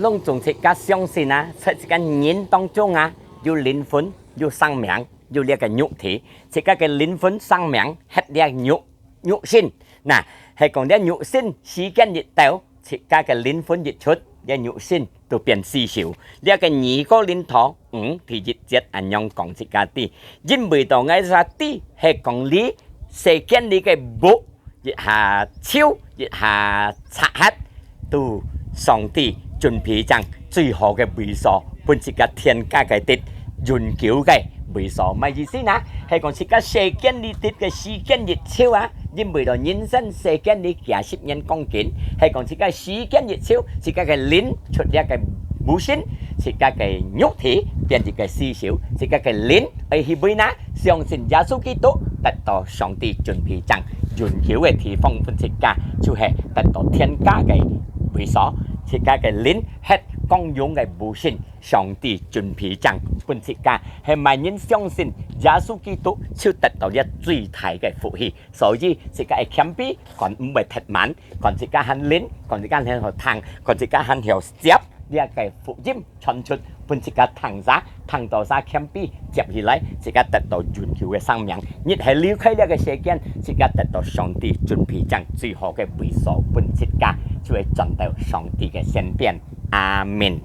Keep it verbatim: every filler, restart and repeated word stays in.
攏總自家相信啊，在自家人當中啊，有靈魂，有生命，有這个肉體。自家个靈魂、生命，係這肉，肉身。那，係講這肉身時間一到，自家个靈魂一出，這肉身都變死壽。這个二哥林多五第一節恁樣講自家知，因為到𠊎自家知，係講這世間裡个屋， 一下燒，一下拆忒，都上帝準備正最好个位所，分自家天家个地，永久个位所。麼意思呢？係講自家世間裡地个時間一燒啊，因為到人生世間裡幾十年光景，係講自家時間一燒，自家个靈出這个無身，自家个肉體變一个死壽，自家个靈愛去位哪？ 相信耶穌基督，得到上帝準備正永久个地方分自家，就係得到天家个位所。自家个靈係光榮个無身，上帝準備正分自家，係麼人相信耶穌基督，就得到這最大个福氣。所以自家愛謙卑，看毋會忒慢，看自家還靈，看自家還好聽，看自家還曉接這个福音傳出，分自家聽儕，聽到儕謙卑接起來，自家得到永久个生命。日後離開這个世間，自家得到上帝準備正最好个位所分自家，就會轉到上帝个身邊。阿們。